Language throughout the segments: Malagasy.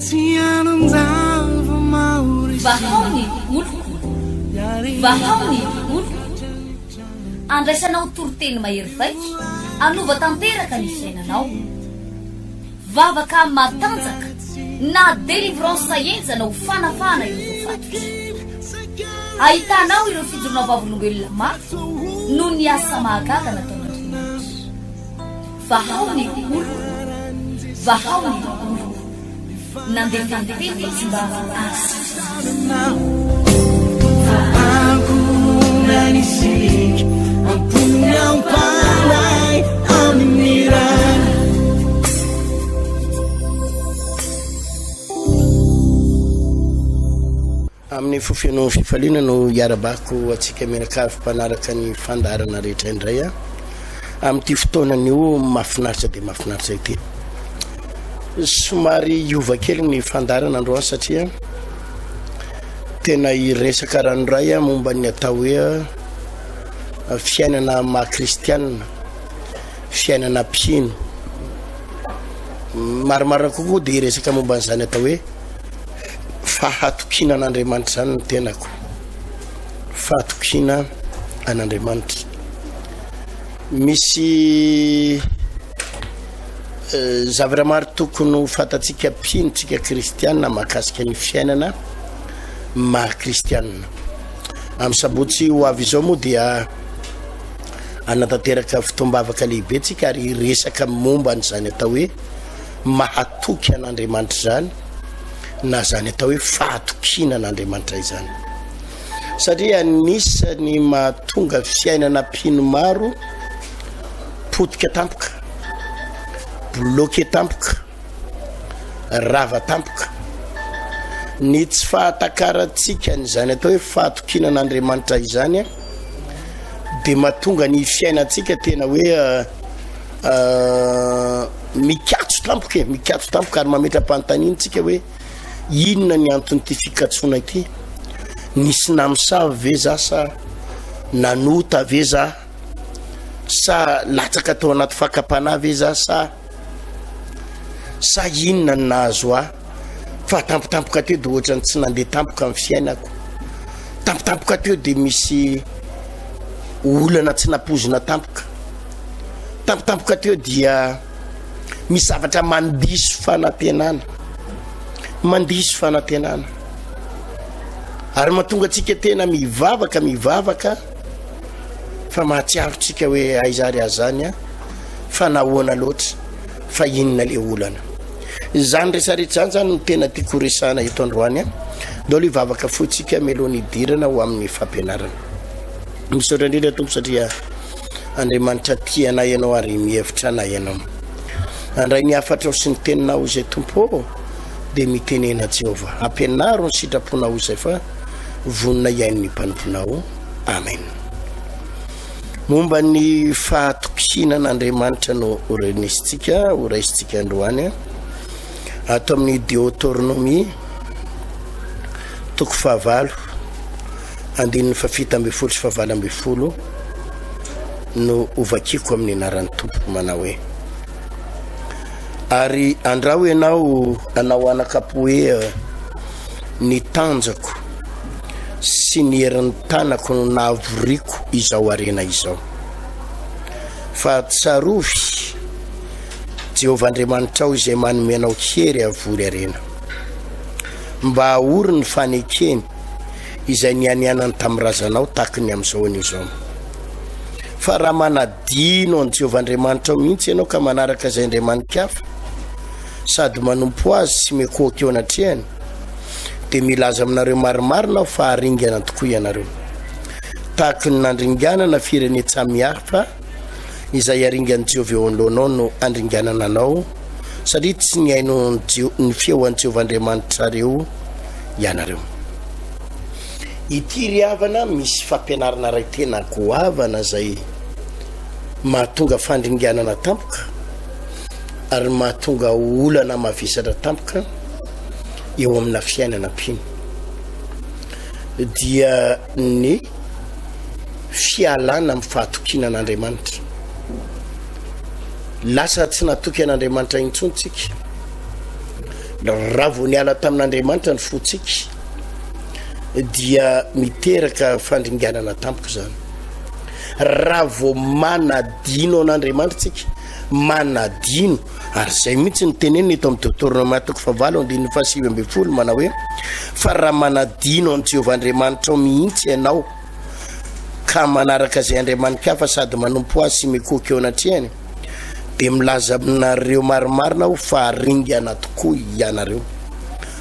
Vahao ny oloko, vahao ny oloko. Andraisanao toriteny mahery vaika, hanova tanteraka ny fiainanao. Vavaka matanjaka na délivrance henjana ho fanafahana ireo voafatotra. Ahitanao ireo fijoroana vavolombelona mafy noho ny asa mahagaga nataon'Andriamanitra. Vahao ny oloko, vahao ny oloko. Nandefa ny teny izy mba hahasitrana Amin'ny fo feno fifaliana no iarabako antsika mianakavy mpanaraka ny fandaharana rehetra indray a amin'ity fotoana anio mahafinaritra dia mahafinaritra ity. Somary hiova kely ny fandaharana androany satria tena hiresaka ranoray aho momba ny atao hoe fiainana maha kristianina, fiainana mpino. Marimarina kokoa dia hiresaka momba an'izany atao hoe fahatokiana an'Andriamanitra izany ny tenako. Fahatokiana an'Andriamanitra. Misy Zavatra maro tokony ho fantatsika mpino tsika kristiana mahakasika ny fiainana maha kristiana. Amin'ny sabotsy ho avy izao moa dia hanatanteraka fotoam-bavaka lehibe tsika ary hiresaka momba an'izany atao hoe mahatoky an'Andriamanitra izany na izany atao hoe fahatokiana an'Andriamanitra izany. Satria anisan'ny mahatonga fiainana mpino maro Potika tampoka, bloqué tampoka, rava tampoka. Ny tsy fahatakarantsika an'izany atao hoe fahatokiana an'Andriamanitra izany dia mahatonga ny fiainantsika tena hoe mikatso tampoka e, mikatso tampoka ary mametra-panontaniana tsika hoe inona ny anton'ity fikatsoana ity? Nisy namosavy ve za sa nanota ve za? Sa latsaka tao anaty fakam-panahy ve za sa sa inona no nahazo ahy fa tampotampoka teo de ohatran'ny tsy nandeha tampoka ny fiainako. Tampotampoka teo de misy olana tsy nampoizina tampoka. Tampotampoka teo dia misy zavatra mandiso fanantenana. Mandiso fanantenana. Ary mahatonga antsika tena mivavaka mivavaka Fa mahatsiaro tsika hoe aiza ary aza zany an, fa nahoana loatra, fa inona le olana. Izany resaretra izany zany no tena tiako ho resahana eto androany an. Ndao aloha hivavaka fohy tsika mialoha ny hidirana ho amin'ny fampianarana. Misaotra indrindra Tompo satria Andriamanitra tia anay ianao ary mihevitra anay ianao. Handray ny hafatrao sy ny teninao izay Tompo ô, dia mitenena Jehovah. Ampianaro ny sitraponao izay fa vonona hihaino ny mpanomponao. Amen. Momba ny fahatokiana an'Andriamanitra no horenesintsika, horaisintsika androany. Ato amin'ny Deotornomia, toko fahavalo, andininy fahafito ambin'ny folo sy fahavalo ambin'ny folo no hovakiko amin'ny anaran'ny Tompo manao hoe: Ary andrao ianao hanao anakam-po hoe ny tanjako sy ny herin'ny tanako no nahavoriako izao harena izao. Fa tsarovy Jehovah Andriamanitrao izay manome anao hery havory harena, mba hahory ny fanekeny izay nianianany tamin'ny razanao tahaky ny amin'izao anio izao. Fa raha manadino an'i Jehovah Andriamanitrao mihitsy ianao ka manaraka izay andriamani-kafa, sady manompo azy sy mikohaka eo anatrehany, dia milaza aminareo marimarina aho fa haringana tokoa ianareo. Tahaky ny nandringanana firenen-tsamihafa izay haringan'i Jehovah eo anoloanao no handringanana anao, satria tsy nihaino ny feo an'i Jehovah Andriamanitrareo ianareo. Ity ry havana misy fampianarana iray tena goavana izay mahatonga fandringanana tampoka ary mahatonga olana mavesatra tampoka eo amina fiainana mpino dia ny fialana amin'ny fahatokiana an'Andriamanitra. Lasa tsy natoky an'Andriamanitra intsony tsika. Raha vao niala tamin'Andriamanitra ny fontsika dia miteraka fandringanana tampoka izany. Raha vao manadino an'Andriamanitra tsika, manadino, ary izay mihitsy ny tenenina eto amin'ny Deoteronomia toko fahavalo andininy faha-19 manao hoe, fa raha manadino an'i Jehovah Andriamanitrao mihitsy ianao, ka manaraka izay andriamani-kafa sady manompo azy sy mikohaka eo anatrehany, dia milaza aminareo marimarina aho fa haringana tokoa ianareo.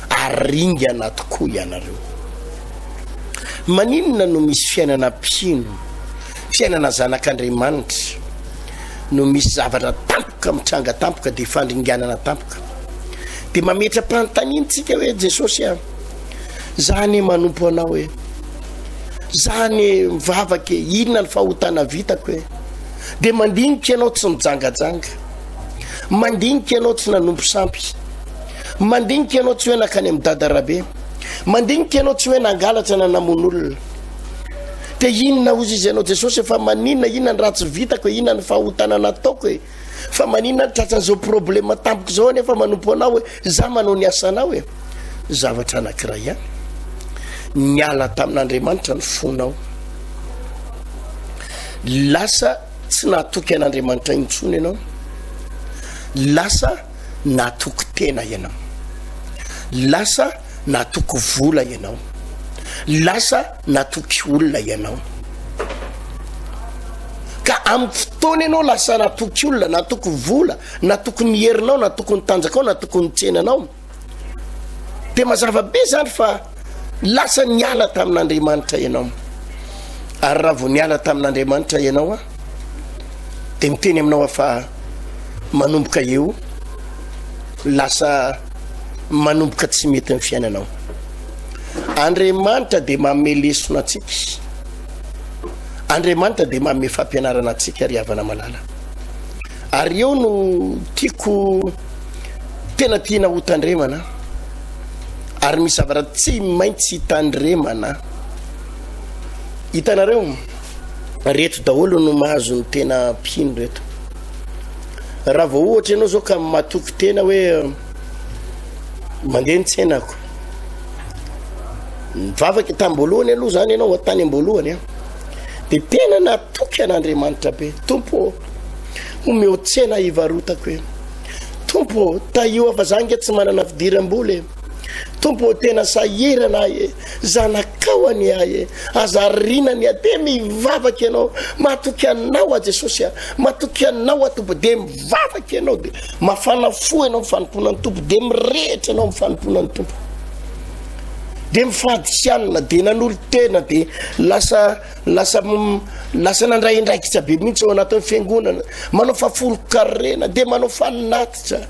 Haringana tokoa ianareo. Maninona no misy fiainana mpino, fiainana zanak'Andriamanitra, no misy zavatra tampoka mitranga tampoka dia fandringanana tampoka? Dia mametra-panontaniana tsika hoe Jesosy a, za anie manompo anao e, za anie mivavaka e, inona ny fahotana vitako e? Dia mandinika ianao tsy nijangajanga, mandinika ianao tsy nanompo sampy, mandinika ianao tsy hoe nankany amin'i Dada Rabe, mandinika ianao tsy hoe nangalatra na namono olona. Dia inona hozy izy ianao Jesosy fa maninona, inona ny ratsy vitako e, inona ny fahotana nataoko e, fa maninona ny tratran'izao problema tampoka izao anefa manompo anao e, za manao ny asanao e. Zavatra anankiray ihany, niala tamin'Andriamanitra ny fonao. Lasa tsy nahatoky an'Andriamanitra intsony ianao. Lasa nahatoky tena ianao. Lasa nahatoky vola ianao. Lasa nahatoky olona ianao. Ka amin'ny fotoana ianao lasa nahatoky olona, nahatoky vola, nahatoky ny herinao, nahatoky ny tanjakao, nahatoky ny tsenanao. Dia mazava be izany fa lasa niala tamin'Andriamanitra ianao. Ary raha vao niala tamin'Andriamanitra ianao a, dia miteny aminao aho fa manomboka eo lasa manomboka tsy mety ny fiainanao. Andriamanitra dia manome lesona antsika. Andriamanitra dia manome fampianarana antsika ry havana malala. Ary eo no tiako Tena tiana ho tandremana ary misy zavatra tsy maintsy tandremana. Hitanareo, reto daholo no mahazo ny tena mpino reto. Raha vao ohatra ianao zao ka matoky tena hoe mandeha ny tsenako. Nivavaka tam-boalohany aloha zany ianao tany am-boalohany an. Dia tena natoky an'Andriamanitra be. Tompo ô, omeo tsena hivarotako e. Tompo ô, tahio aho fa za ange tsy manana fidiram-bola e. Tompo ô, tena sahirana aho e. Zanakao anie aho e. Aza ariana anie aho. Dia mivavaka ianao. Matoky anao aho Jesosy a. Matoky anao aho Tompo. Dia mivavaka ianao. Dia mafana fo ianao amin'ny fanompoana ny Tompo. Dia mirehitra ianao amin'ny fanompoana ny Tompo. Dia mifady sy alina, dia nanolo-tena, dia lasa Lasa lasa nandray andraikitra be mihitsy ao anatin'ny fiangonana, manao fahafolon-karena, dia manao fanatitra.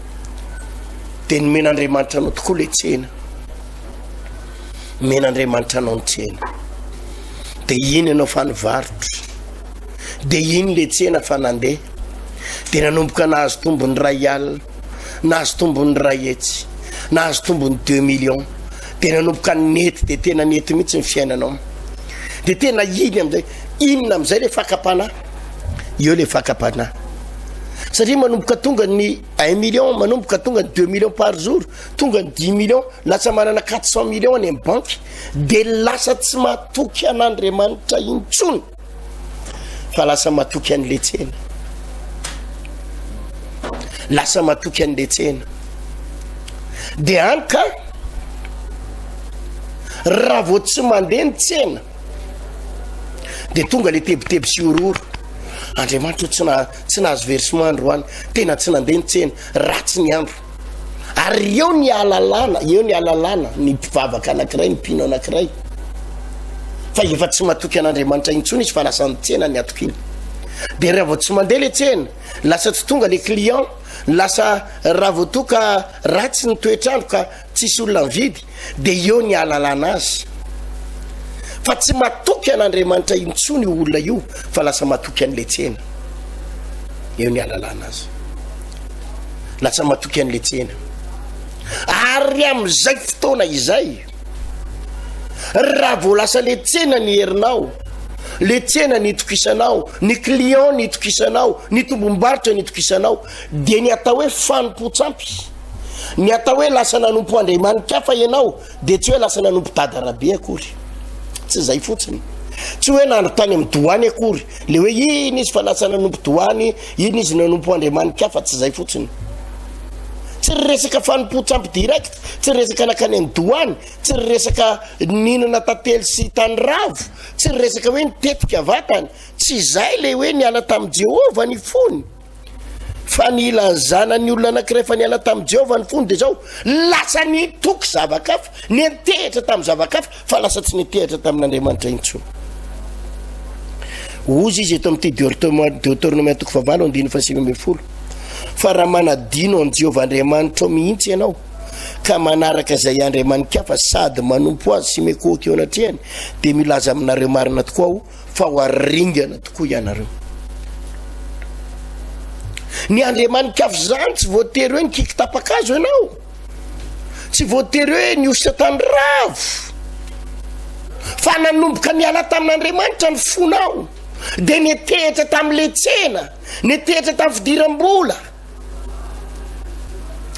Dia nomen'Andriamanitra anao tokoa le tsena. Nomen'Andriamanitra anao ny tsena. Dia iny ianao fa nivarotra. Dia iny le tsena fa nandeha. Dia nanomboka nahazo tombony iray alina, nahazo tombony iray hetsy, nahazo tombony deux millions. Dia nanomboka nety dia tena nety mihitsy ny fiainanao. Dia tena iny amin'izay, inona amin'izay le fakam-panahy? Eo le fakam-panahy. Satria manomboka tonga ny un million, manomboka tonga ny deux millions par jour, tonga ny dix millions, lasa manana quatre cent millions any amin'ny banky, dia lasa tsy matoky an'Andriamanitra intsony. Fa lasa matoky an'le tsena. Lasa matoky an'le tsena. Dia any ka raha vao tsy mandeha ny tsena dia tonga le tebiteby sy horohoro. Andriamanitra tsy na tsy nahazo versement androany, tena tsy nandeha ny tsena, ratsy ny andro. Ary eo ny ahalalana, eo ny ahalalana ny mpivavaka anankiray, ny mpino anankiray, fa efa tsy matoky an'Andriamanitra intsony izy fa lasa ny tsena ny atokiana. Dia raha vao tsy mandeha le tsena, lasa tsy tonga le client, lasa raha vao toa ka ratsy ny toetr'andro ka tsisy olona mividy, dia eo ny ahalalana azy fa tsy matoky an'Andriamanitra intsony io olona io fa lasa matoky an'ilay tsena. Eo ny ahalalana azy. Lasa matoky an'ilay tsena. Ary amin'izay fotoana izay, raha vao lasa le tsena ny herinao, le tsena ny itokisanao, ny client ny itokisanao, ny tombom-barotra ny itokisanao, dia ny atao hoe fanompoan-tsampy. Ny atao hoe lasa nanompo andriamani-kafa ianao dia tsy hoe lasa nanompo dada rabe akory. Tsy izay fotsiny. Tsy hoe nandro tany amin'ny doany akory. Le hoe iny izy fa lasa nanompo doany, iny izy nanompo andriamani-kafa, tsy izay fotsiny. Tsy resaka fanompoan-tsampy direct, tsy resaka nankany amin'ny doany, tsy resaka nihinana tantely sy tany ravo, tsy resaka hoe nitetika vatana. Tsy izay le hoe niala tamin'i Jehovah ny fony. Fa ny ilazana ny olona anankiray fa niala tamin'i Jehovah ny fony dia izao, lasa nitoky zava-kafa, niantehitra tamin'ny zava-kafa, fa lasa tsy niantehitra tamin'Andriamanitra intsony. Hozy izy eto amin'ity Deoteronomia toko fahavalo andininy faha-19, Fa raha manadino an'i Jehovah Andriamanitrao mihitsy ianao, ka manaraka izay andriamani-kafa sady manompo azy sy mikohoka eo anatrehany, dia milaza aminareo marina tokoa aho, fa ho aringana tokoa ianareo. Ny andriamani-kafo izany tsy voatery hoe nikiky tapa-kazo ianao, tsy voatery hoe nihosotra tany ravo, fa nanomboka niala tamin'Andriamanitra ny fonao, dia nitehitra tamin'ilay tsena, nitehitra tamin'ny fidiram-bola.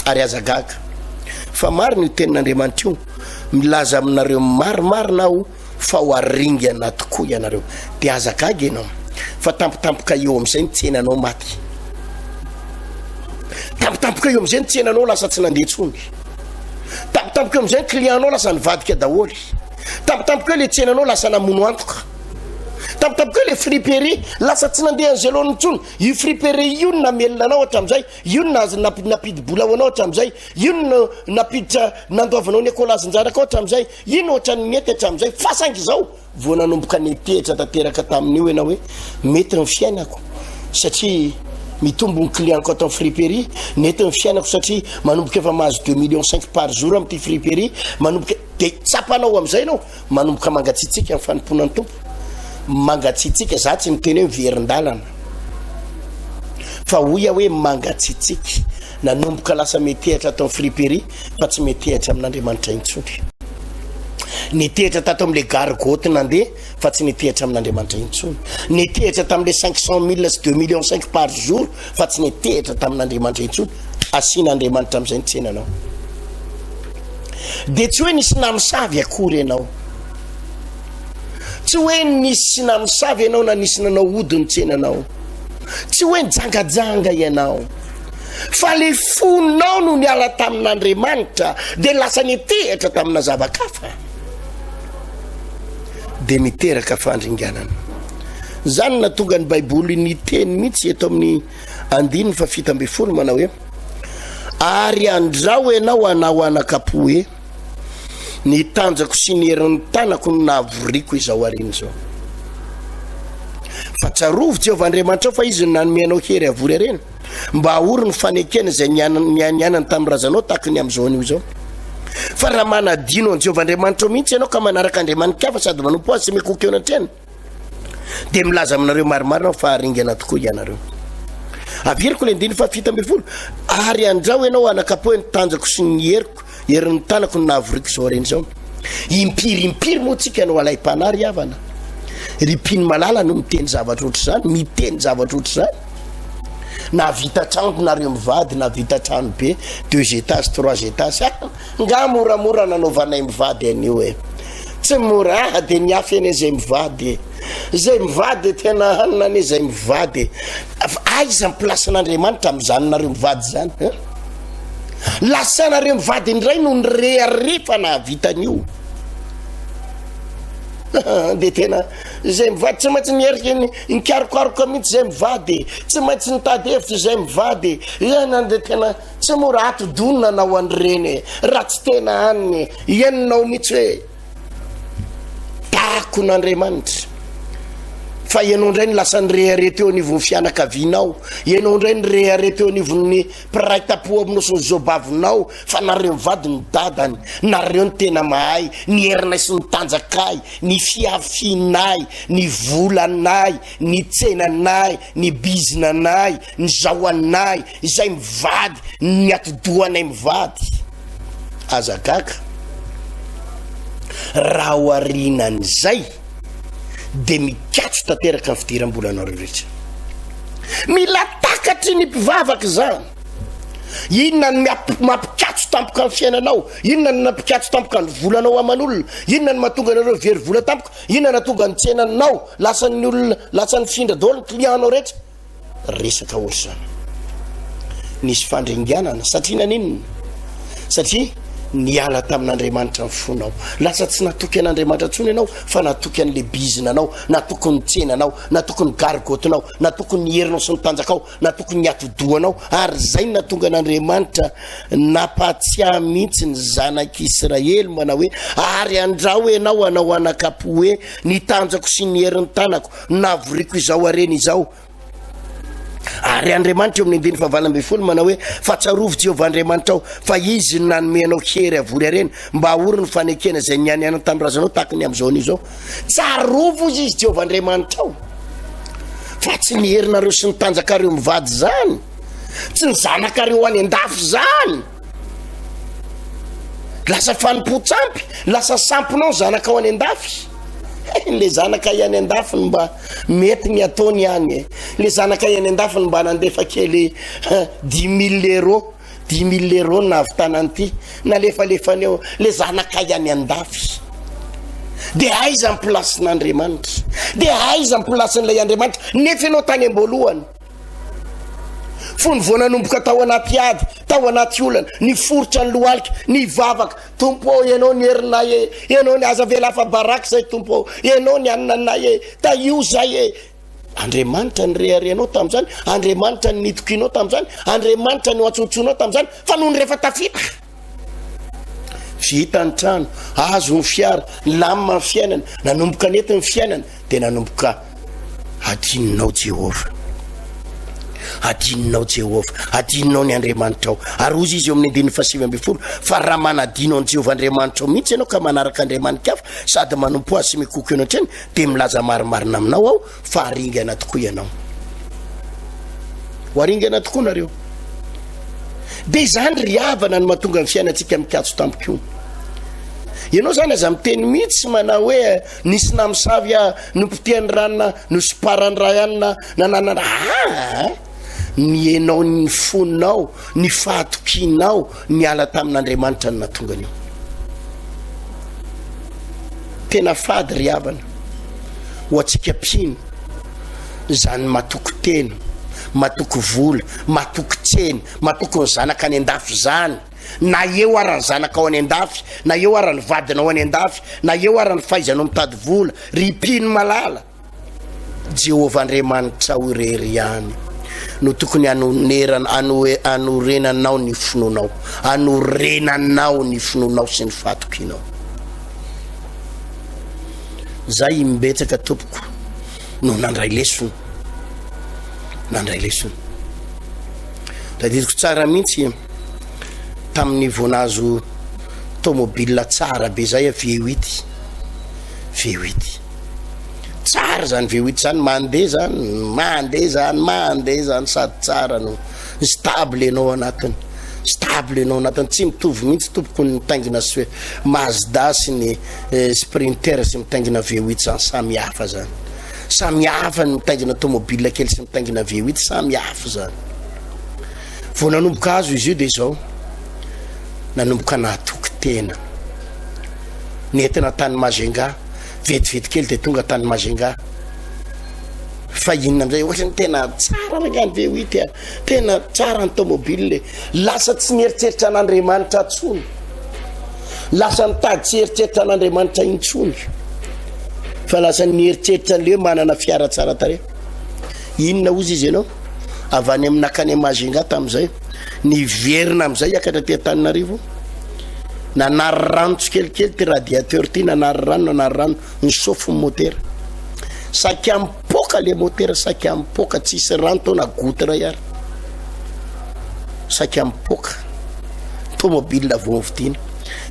Ary aza gaga, fa marina io tenin'Andriamanitra io, milaza aminareo marimarina aho, fa ho aringana tokoa ianareo. Dia aza gaga ianao fa tampotampoka eo amin'izay ny tsenanao maty. Tampotampoka eo amin'izay ny tsenanao lasa tsy nandeha intsony. Tampotampoka eo amin'izay ny client-nao lasa nivadika daholo. Tampotampoka eo le tsenanao lasa namono antoka. Tampotampoka eo le friperie lasa tsy nandeha an'izay laoniny intsony. Io friperie io no namelona anao hatramin'izay, io no nampidi-bola ho anao hatramin'izay, io no nampiditra nandoavanao ny ekôlazin-janakao hatramin'izay. Iny ohatran'ny nety hatramin'izay fa saingy izao vao nanomboka nitehitra tanteraka tamin'io ianao hoe mety ny fiainako satria mitombo ny client-ko ato amin'ny friperie, nety ny fiainako satria manomboka efa mahazo deux millions cinq par jour amin'ity friperie, manomboka dia tsapanao amin'izay ianao manomboka mangatsiatsiaka ny fanompoana ny Tompo, mangatsiatsiaka, za tsy miteny hoe miverin-dalana fa hoy aho hoe mangatsiatsiaka, nanomboka lasa metehatra ato amin'ny friperie fa tsy metehatra amin'Andriamanitra intsony. Nitehitra tato amin'ilay gargote nandeha fa tsy nitehitra amin'Andriamanitra intsony. Nitehitra tamin'ilay 500 mille sy 2 millions 5 par jour fa tsy nitehitra tamin'Andriamanitra intsony. Asian'Andriamanitra amin'izay ny tsenanao. Dia tsy hoe nisy namosavy akory ianao. Tsy hoe nisy namosavy ianao na nisy nanao ody ny tsenanao. Tsy hoe nijangajanga ianao. Fa le fonao no niala tamin'Andriamanitra dia lasa nitehitra tamina zava-kafa dia miteraka fandringanana. Zany no nahatonga ny Baiboly niteny mihitsy eto amin'ny andininy fa 17 manao hoe ary andrao ianao hanao anakapo hoe Ny tanjako sy ny herin'ny tanako no nahavoriako izao harena izao. Fa tsarovy Jehovah Andriamanitrao fa Izy no nanome anao hery havory harena, mba hahory ny fanekena izay nianianany tamin'ny razanao tahaka ny amin'izao anio izao. Fa raha manadino an'i Jehovah Andriamanitrao mihitsy ianao ka manaraka andriamani-kafa sady manompo azy sy mikoky eo anatrehany, Dia milaza aminareo marimarina aho fa haringana tokoa ianareo. Averiko ilay andininy faha-17, Ary andrao ianao anakapohy ny tanjako sy ny heriko, herin'ny tanako no nahavoriko izao harena izao. Impiry impiry moa tsika no alaim-panahy ry havana? Ry mpino malala no miteny zavatra ohatr'izany, miteny zavatra ohatr'izany. Nahavita trano nareo mivady, nahavita trano be, deux étages, trois étages. Ah, Nga moramora nanaovanay mivady an'io e! Tsy mora ah de niafy anie zay mivady e! Zay mivady tena hanina anie zay mivady e! Aiza ny place-n'Andriamanitra amin'izany nareo mivady zany hein? Lasa nareo mivady indray no nirehareha fa nahavita an'io. De tena zay mivady tsy maintsy niherika nikarokaroka mihitsy zay mivady e! Tsy maintsy nitady hevitra zay mivady e! Iana de tena Tsy mora atidoha ny nanao an'ireny e! Raha tsy tena any ianao mihitsy hoe takon'Andriamanitra. Fa ianao indray no lasa nirehareha teo anivon'ny fianakavianao, ianao indray nirehareha teo anivon'ny mpiray tampo aminao sy ny zobavinao fa nareo mivady no dadany, nareo no tena mahay, ny herinay sy ny tanjakay, ny fiafianay, ny volanay, ny tsenanay, ny bizinanay, ny zaoanay, izay mivady, ny atidohanay mivady. Aza gaga raha aorianan'izay dia mikatso tanteraka ny fidiram-bolanareo rehetra. Mila takatry ny mpivavaka izany. Inona no mampikatso? tampoka ny fiainanao? Inona no nampikatso tampoka ny volanao aman'olona? Inona no mahatonga anareo very vola tampoka? Inona nahatonga ny tsenanao lasan'ny olona, lasa nifindra daholo ny client-nao rehetra? Resaka ohatr'izany. Nisy fandringanana satria naninona? Satria niala tamin'Andriamanitra ny fonao. Lasa tsy natoky an'Andriamanitra intsony ianao fa natoky an'le bizinanao, natoky ny tsenanao, natoky ny gargotinao, natoky ny herinao sy ny tanjakao, natoky ny atidohanao ary izay no nahatonga an'Andriamanitra nampahatsiahy mihitsy ny zanak'Israely manao hoe ary andrao ianao hanao anakapo hoe ny tanjako sy ny herin'ny tanako navoriko izao harena izao. Ary Andriamanitra eo amin'ny andininy fahavalo ambin'ny folo manao hoe fa tsarovy Jehovah Andriamanitrao fa izy no nanome anao hery havory harena mba haory ny fanekena izay nianianany tamin'ny razanao tahaka ny amin'izao anio izao. Tsarovy hozy izy Jehovah Andriamanitrao fa tsy ny herinareo sy ny tanjakareo mivady izany, tsy ny zanakareo any an-dafy izany. Lasa fanompoan-tsampy, lasa sampinao ny zanakao any an-dafy. Le zanakay any an-dafy no mba mety ny ataony ihany e. Le zanakay any an-dafy no mba nandefa kely dix mille euros, dix mille euros no nahavitana an'ity, nalefalefany eo. Le zanakay any an-dafy. De aiza ny plasin'Andriamanitra? De aiza ny plasin'ilay Andriamanitra? Nefa ianao tany am-boalohany. Fony vao nanomboka tao anaty ady, tao anaty olana, niforitra ny lohalika, nivavaka, Tompo ô, Ianao ny herinay e, Ianao ny aza avela afa-baraka izay Tompo ô, Ianao ny hanina anay e, tahio izay e. Andriamanitra nireharehanao tamin'izany, Andriamanitra nitokianao tamin'izany, Andriamanitra noantsoantsoinao tamin'izany, fa nony rehefa tafita, vita ny trano, azo ny fiara, nilamina ny fiainana, nanomboka nety ny fiainana, dia nanomboka adinonao Jehovah. Adinonao Jehovah, adinonao ny Andriamanitrao. Ary hozy izy eo amin'ny andininy fahasivy ambin'ny folo, fa raha manadino an'i Jehovah Andriamanitrao mihitsy ianao ka manaraka andriamani-kafa sady manompo azy sy mikoky eo anatrehany, dia milaza marimarina aminao aho fa haringana tokoa ianao. Ho haringana tokoa nareo. Dia izany ry havana no mahatonga ny fiainantsika mikatso tampoka io. Ianao izany aza miteny mihitsy manao hoe Nisy namosavy aho, nopotehan'ny ranona, nosomparan'ny ray anona, nananana aa! Ny enao ny fonao, ny fahatokianao niala tamin'Andriamanitra no nahatonga an'io. Tena fady ry havana ho antsika mpino izany matoky tena, matoky vola, matoky tsena, matoky ny zanaka any an-dafy izany. Na eo ara ny zanakao any an-dafy, na eo ara ny vadinao any an-dafy, na eo ara ny fahaizanao mitady vola, ry mpino malala, Jehovah Andriamanitrao irery ihany no tokony hanonerana, hanorenanao ny finoanao, hanorenanao ny finoanao sy ny fahatokianao. Zay imbetsaka tompoko no nandray lesona, nandray lesona. Tadidiko tsara mihitsy tamin'ny vao nahazo tomobile tsara be zay aho V8, V8. Tsara zany V8 zany, mandeha zany, mandeha zany, mandeha zany sady tsara no stable ianao anatiny, stable ianao anatiny, tsy mitovy mihitsy tompoko ny mitaingina Mazda sy ny eh, Sprinter sy mitaingina V8 zany samy hafa zany. Samy hafa ny mitaingina tomobile kely sy mitaingina V8, samy hafa zany. Vao nanomboka azo izy io dia izao, nanomboka nahatoky tena. Nentina tany Majunga, vetivety kely dia tonga tany Majunga. Fa inona amin'izay, ohatran'ny tena tsara rangahy ny V8 a, tena tsara ny tomobile. Lasa tsy nieritreritra an'Andriamanitra intsony. Lasa nitady tsy hieritreritra an'Andriamanitra intsony. Fa lasa nieritreritra an'ilay hoe manana fiara tsara tarehy. Inona hozy izy ianao? Avy any amin'ny nakany Majunga tamin'izay. Niverina amin'izay hiakatra aty Antananarivo. Nanary rano tsikelikely ty radiateur ty, nanary rano, nanary rano, nisofo ny motera. Saika mipoaka le motera, saika mipoaka, tsisy rano tao na goutte iray ary. Saika mipoaka. Tomobile vao novidiana.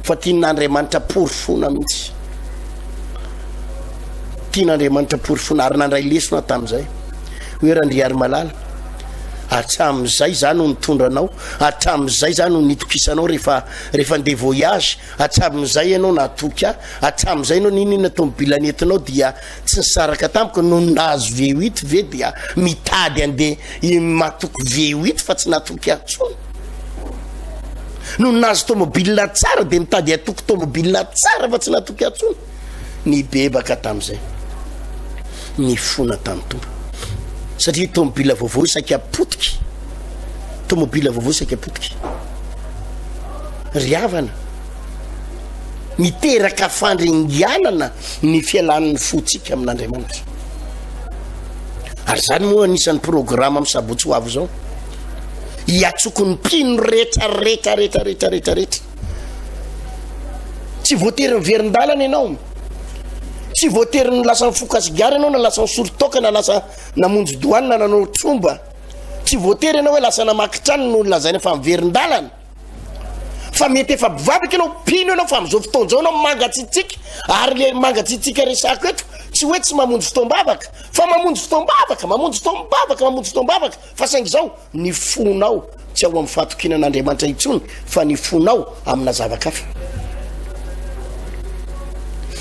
Fa tian'Andriamanitra porofoina mihitsy. Tian'Andriamanitra porofoina ary nandray lesona tamin'izay. Hoe Randriarimalala, hatramin'izay za no nitondra anao, hatramin'izay za no nitokisanao rehefa rehefa andeha voyage, hatramin'izay ianao natoky ahy, hatramin'izay ianao n'inon'inona tomobile nentinao dia tsy nisaraka tamiko, nony nahazo V8 ve dia mitady andeha matoky V8 fa tsy natoky ahy intsony. Nony nahazo tomobile tsara dia mitady hatoky tomobile tsara fa tsy natoky intsony. Nibebaka tamin'izay. Nifona tamin'ny Tompo. Satria tomobile vaovao saika potiky. Tomobile vaovao saika potiky. Ry havana, miteraka fandringanana ny fialan'ny fontsika amin'Andriamanitra. Ary izany moa anisan'ny programa amin'ny sabotsy ho avy izao. Hiatsoko ny mpino rehetra rehetra rehetra rehetra rehetra rehetra. Tsy voatery miverin-dalana ianao. Tsy voatery ny lasa nifoka sigara ianao na lasa nisoro toaka na lasa namonjy doany na nanao tromba. Tsy voatery ianao hoe lasa namaky trano no lazaina fa miverin-dalana. Fa mety efa mpivavaka ianao, mpino ianao fa amin'izao fotoana izao ianao mangatsiatsiaka ary le mangatsiatsiaka resako eto tsy hoe tsy mamonjy fotoam-bavaka fa mamonjy fotoam-bavaka, mamonjy fotoam-bavaka, mamonjy fotoam-bavaka fa saingy izao ny fonao tsy ao amin'ny fahatokiana an'Andriamanitra intsony fa ny fonao amina zava-kafa.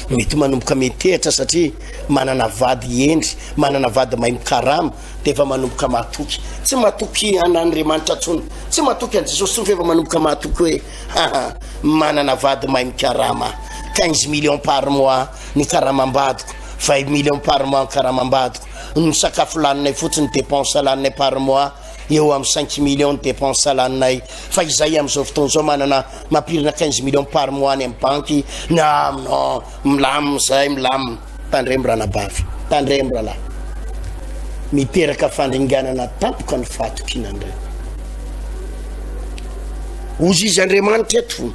Mety manomboka metehatra satria manana vady hendry, manana vady mahay mikarama, dia efa manomboka matoky. Tsy matoky an'Andriamanitra intsony, tsy matoky an'i Jesosy intsony fa efa manomboka matoky hoe haha, manana vady mahay mikarama, 15 millions par mois ny karamam-badiko, 20 millions par mois ny karamam-badiko, ny sakafo laninay fotsiny, dépense laninay par mois eo amin'ny 5 millions ny dépense laninay, fa izay amin'izao fotoana izao manana mampirina 15 millions par mois any amin'ny banky, na non, milamina izay, milamina. Tandremo ranabavy, tandremo rahalahy. Miteraka fandringanana tampoka ny fahatokiana an'ireny. Hozy izy Andriamanitra eto,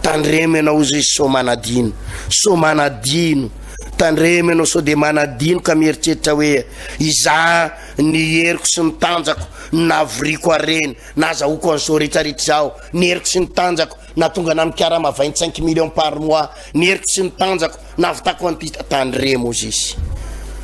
tandremo ianao hozy izy sao manadino, sao manadino. Tandremo ianao sao dia manadino ka mieritreritra hoe izaho ny heriko sy ny tanjako no nahavoriako harena, nahazahoako an'izao rehetrarehetra izao, ny heriko sy ny tanjako nahatonga anah mikarama 25 millions par mois, ny heriko sy ny tanjako nahavitako an'ity. Tandremo hozy izy.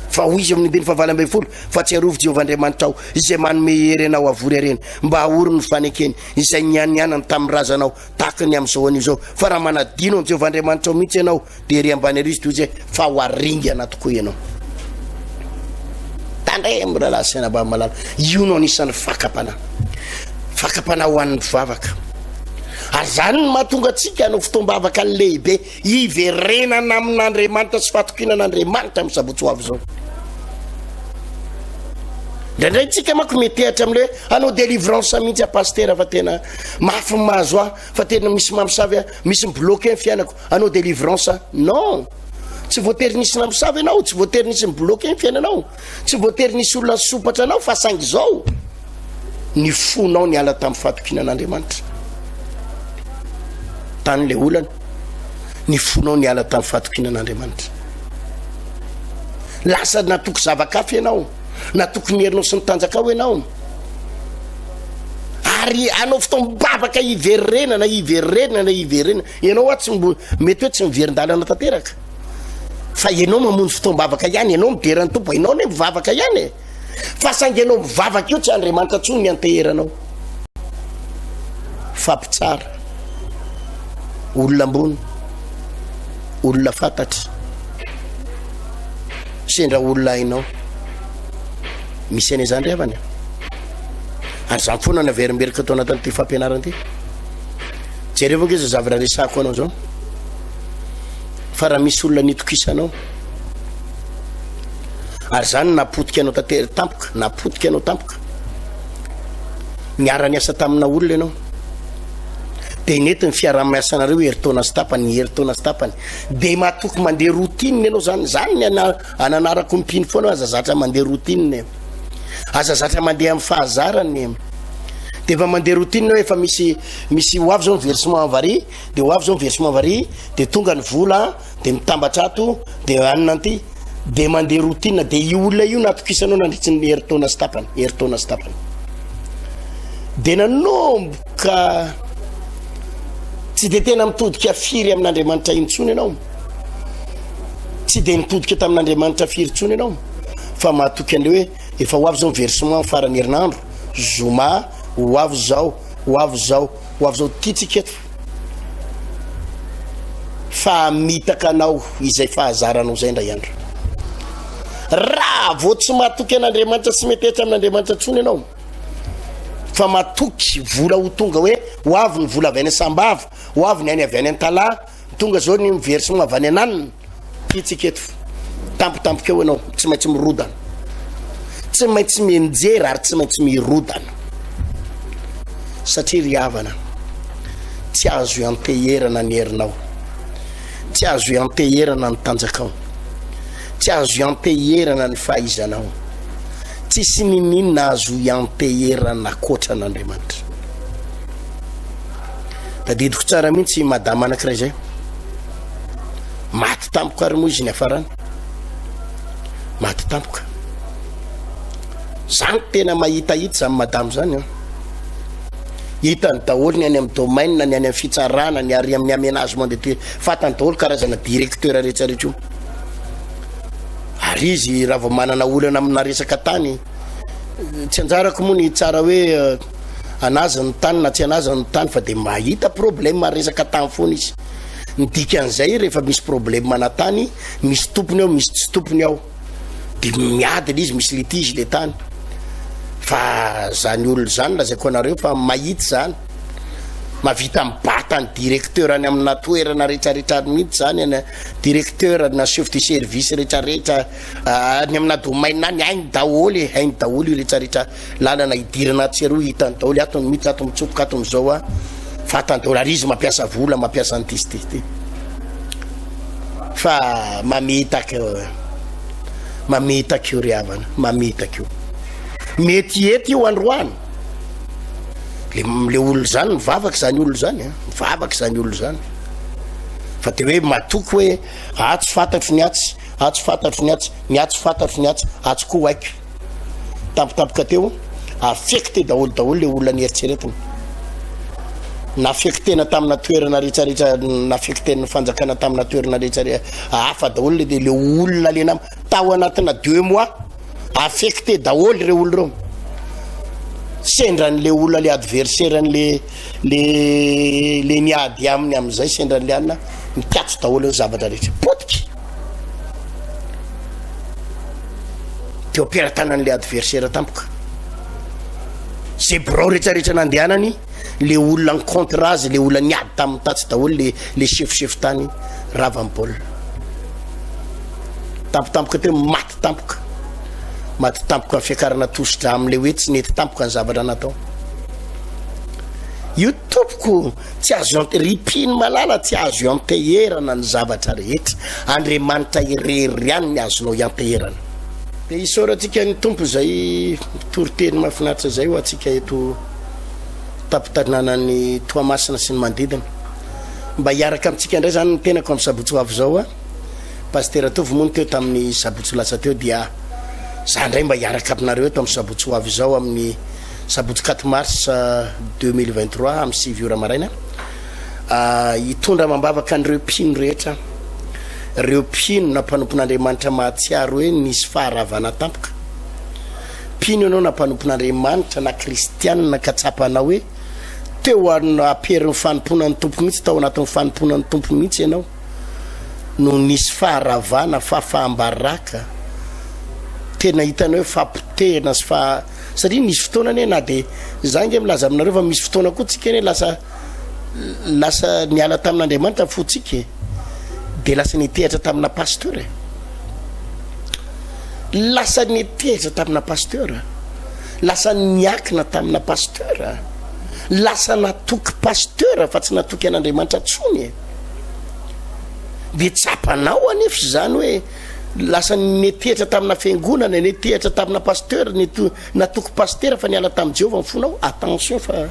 Fa hoy izy amin'ny andininy fahavalo ambin'ny folo, Fa tsiarovy Jehovah Andriamanitrao, izay manome hery anao havory harena, mba hahory ny fanekeny, izay nianianany tamin'ny razanao, tahaka ny amin'izao anio izao. Fa raha manadino an'i Jehovah Andriamanitrao mihitsy ianao, dia ery ambany ery izy toy izay, fa ho aringana tokoa ianao. Tandremo rahalahy sy anabavy malala, io no anisan'ny fakam-panahy. Fakam-panahy ho an'ny mpivavaka. Ary izany no mahatonga antsika hanao fotoam-bavaka lehibe hiverenana amin'Andriamanitra sy fahatokiana an'Andriamanitra amin'ny sabotsy ho avy izao. Indraindray tsika manko metehatra amin'le hoe hanao délivrance mihitsy aho pasitera fa tena mafy ny mahazo ahy, fa tena misy mamosavy ahy, misy mi-bloquer ny fiainako, hanao délivrance aho. Non! Tsy voatery nisy namosavy ianao, tsy voatery nisy mi-bloquer ny fiainanao, tsy voatery nisy olona nisompatra anao fa saingy izao ny fonao niala tamin'ny fahatokiana an'Andriamanitra. Tany le olana, ny fonao niala tamin'ny fahatokiana an'Andriamanitra. Lasa natoky zava-kafa ianao, natoky ny herinao sy ny tanjakao ianao. Ary hanao fotoam-bavaka hiverenana, hiverenana, hiverenana. Ianao hoa tsy mbo, mety hoe tsy miverin-dalana tanteraka. Fa ianao mamonjy fotoam-bavaka ihany, ianao midera ny Tompo, ianao anie mivavaka ihany e. Fa saingy ianao mivavaka io tsy Andriamanitra intsony ny anteheranao. Fa mpitsara, olona ambony, olona fantatra, sendra olona hainao. Misy anie izany ry havana e. Ary izany foana no averimberiko ato anatin'ity fampianarana ity. Jereo ange izao zavatra resahako anao izao. Fa raha misy olona nitokisanao, ary izany napotika anao tanteraka tampoka, napotika anao tampoka. Niara-niasa tamina olona ianao. Dia nety ny fiaraha-miasanareo herintaona sy tapany, herintaona sy tapany. Dia matoky mandeha routine ianao zany. Zany ny ananarako ny mpino foana hoe aza zatra mandeha routine. Aza zatra mandeha amin'ny fahazarana e. Dia efa mandeha routine hoe efa misy misy ho avy zao ny versement avary, dia ho avy zao ny versement avary, dia tonga ny vola, dia mitambatra ato, dia anona anty, dia mandeha routine, dia io olona io natokisanao nandritry ny herintaona sy tapany, herintaona sy tapany. Dia nanomboka tsy dia tena mitodika firy amin'Andriamanitra intsony ianao. Tsy dia nitodika tamin'Andriamanitra firy intsony ianao, fa mahatoky an'ilay hoe efa ho avy izao ny versement faran'ny herinandro, zoma, ho avy izao, ho avy izao, ho avy izao, tiantsika eto fa hamitaka anao izay fahazaranao izay indray andro. Raha vao tsy mahatoky an'Andriamanitra sy metehitra amin'Andriamanitra intsony ianao, Fa matoky vola ho tonga hoe ho avy ny vola avy any Sambava, ho avy ny any avy any Antalaha, tonga zao ny versement avy any ananona. Ty tsika eto. Tampotampoka eo ianao, tsy maintsy mirodana. Tsy maintsy mianjera ary tsy maintsy mirodana. Satria ry havana, tsy azo ianteherana ny herinao. Tsy azo ianteherana ny tanjakao. Tsy azo ianteherana ny fahaizanao. Tsisy niniana azo ianteherana ankoatra an'Andriamanitra. Tadidiko tsara mihitsy madama anankiray izay. Maty tampoka ary moa izy niafarany. Maty tampoka. Zany tena mahitahita zany madama zany an. Hitany daholo ny any amin'ny domaine, ny any amin'ny fitsarana, ny ary amin'ny aménagement de terre. Fantany daholo karazana directeur rehetra rehetra io. Ary izy raha vao manana olana amina resaka tany, tsy anjarako moa ny hitsara hoe anazy ny tany na tsy anazy ny tany fa dia mahita problème resaka tany foana izy. Ny dikan'izay rehefa misy problème ana tany, misy tompony ao, misy tsy tompony ao. Dia miady le izy, misy litige le tany. Fa zany olona zany lazaiko anareo fa mahita zany. Mahavita mibata ny directeur any amina toerana rehetrarehetra any mihitsy zany, any directeur na chef de service rehetrarehetra any amina domaine any, hainy daholo e, hainy daholo io rehetrarehetra. Lalana idirana atsy aroa hitany daholo, ato ny mihitsy, ato mitsofoka, ato mizao a, fantany daholo, ary izy mampiasa vola, mampiasa an'ity sy ity sy ity. Fa mamitaka eo, mamitaka io ry havana, mamitaka io. Mety hety io androany. Le, le olona zany mivavaka zany olona zany a, mivavaka zany olona zany. Fa de hoe matoky hoe atsy fantatro ny atsy, atsy fantatro ny atsy, ny atsy fantatro ny atsy, atsy koa haiko. Tampotampoka teo, affecté daholo daholo le olona nieritreretina. Naffectena tamina toerana rehetrarehetra, naffecten'ny fanjakana tamina toerana rehetrarehetra hafa daholo le le olona le nama tao anatina deux mois affecté daholo ireo olona ireo. Sendran'le olona le adversaire le le le niady aminy amizay sendran'le anona mikatso daholo ny zavatra rehetra. Potika. Teo am-pelatanan'ilay adversaire tampoka. Ze birao rehetrarehetra nandehanany, le olona ny contre azy, le olona niady taminy tatsy daholo, le le chef chef tany, rava ny baolina. Tampotampoka teo, maty tampoka. Maty tampoka ny fiakarana tosidra amin'ilay hoe tsy nety tampoka ny zavatra natao. Io tompoko tsy azo iante, ry mpino malala tsy azo ianteherana ny zavatra rehetra, Andriamanitra irery ihany ny azonao ianteherana. Dia isaorantsika ny Tompo izay toriteny mahafinaritra izay ho antsika eto tampon-tanànan'i Toamasina sy ny manodidina. Mba hiaraka amintsika indray izany ny tenako amin'ny sabotsy ho avy izao. Pasitera Tovo moa no teo tamin'ny sabotsy lasa teo dia za indray mba hiaraka aminareo eto amin'ny sabotsy ho avy izao amin'ny Sabotsy quatre mars 2023 amin'ny sivy ora maraina hitondra amam-bavaka an'ireo mpino rehetra, ireo mpino na mpanompon'Andriamanitra mahatsiaro hoe nisy faharavana tampoka. Mpino ianao na mpanompon'Andriamanitra na kristianina ka tsapanao hoe teo am-perin'ny fanompoana ny Tompo mihitsy, tao anatin'ny fanompoana ny Tompo mihitsy ianao no nisy faharavana, fahafaham-baraka, tena hitanao hoe fahapotehana sy faha Satria misy fotoana anie na dia za ange milaza aminareo fa misy fotoana koa tsika anie lasa lasa niala tamin'Andriamanitra ny fontsika e. Dia lasa nitehatra tamina pasteur e. Lasa nitehatra tamina pasteur. Lasa niakina tamina pasteur. Lasa natoky pasteur fa tsy natoky an'Andriamanitra tsony e. Dia tsapanao anefa izany hoe Lasa nitehitra tamina fiangonana, nitehitra tamina pasteur, natoky pasitera fa niala tamin'i Jehovah ny fonao, attention fa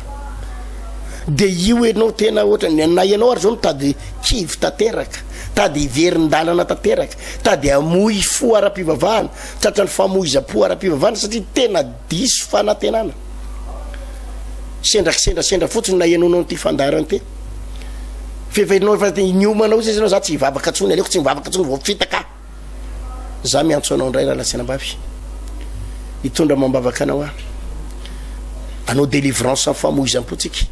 dia io ianao tena ohatra ny na ianao ary zao mitady kivy tanteraka, tady hiverin-dalana tanteraka, tady hamoy fo ara-pivavahana, tratran'ny famoizam-po ara-pivavahana satria tena diso fanantenana. Sendra kisendrasendra fotsiny nahenoanao an'ity fandaharana ity. F'efa ianao efa niomana ozy izy ianao za tsy hivavaka tsony aleoko tsy mivavaka tsony voafitaka aho. Za miantso anao indray rahalahy sy anabavy hitondra amam-bavaka anao aho. Anao délivrance amin'ny famoizam-po tsika.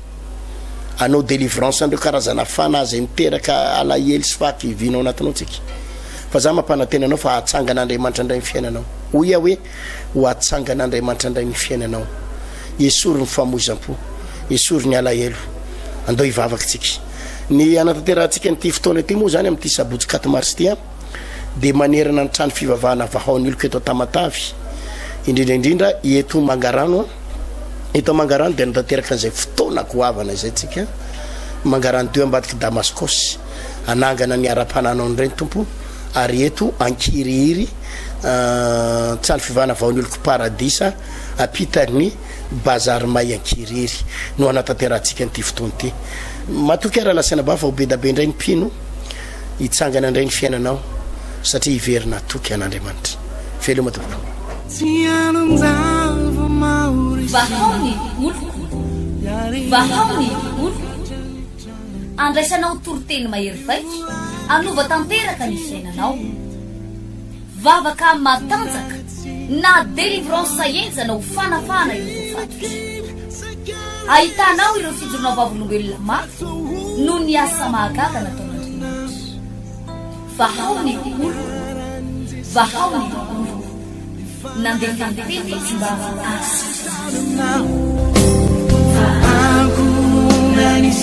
Anao délivrance an'ireo karazana fanahy izay miteraka alahelo sy fahakiviana ao anatinao tsika. Fa za mampanantena anao fa hatsangan'Andriamanitra indray ny fiainanao. Hoy aho hoe ho hatsangan'Andriamanitra indray ny fiainanao. Esory ny famoizam-po. Esory ny alahelo. Andao hivavaka tsika. Ny hanatanterahantsika an'ity fotoana ity moa izany amin'ity sabotsy quatre mars ity an, dia manerana ny trano fivavahana vahao ny oloko eto Tamatave, indrindra indrindra eto Mangarano an. Eto Mangarano dia hanatanteraka an'izay fotoana goavana izay tsika. Mangarano deux ambadik'i Damaskosy. Hanangana ny ara-pananao indray ny Tompo ary eto Ankirihiry, trano fivavahana vahao ny oloko Paradisa, ampitan'ny Bazary may Ankirihiry no hanatanterahantsika an'ity fotoana ity. Matoky aho rahalahy sy anabavy fa ho bedabe indray ny mpino hitsangana indray ny fiainanao satria hiverina hatoky an'Andriamanitra. Veloma tompoko. Vahao ny oloko, vahao ny oloko. Andraisanao toriteny mahery vaika, hanova tanteraka ny fiainanao. Vavaka matanjaka na délivrance henjana ho fanafahana ireo voafatotra. Ahitanao ireo fijoroana vavolombelona mafy noho ny asa mahagaga nataon'Andriamanitra. Vahao ny oloko, vahao ny oloko. Nandefa ny teny izy mba hahasitrana azy.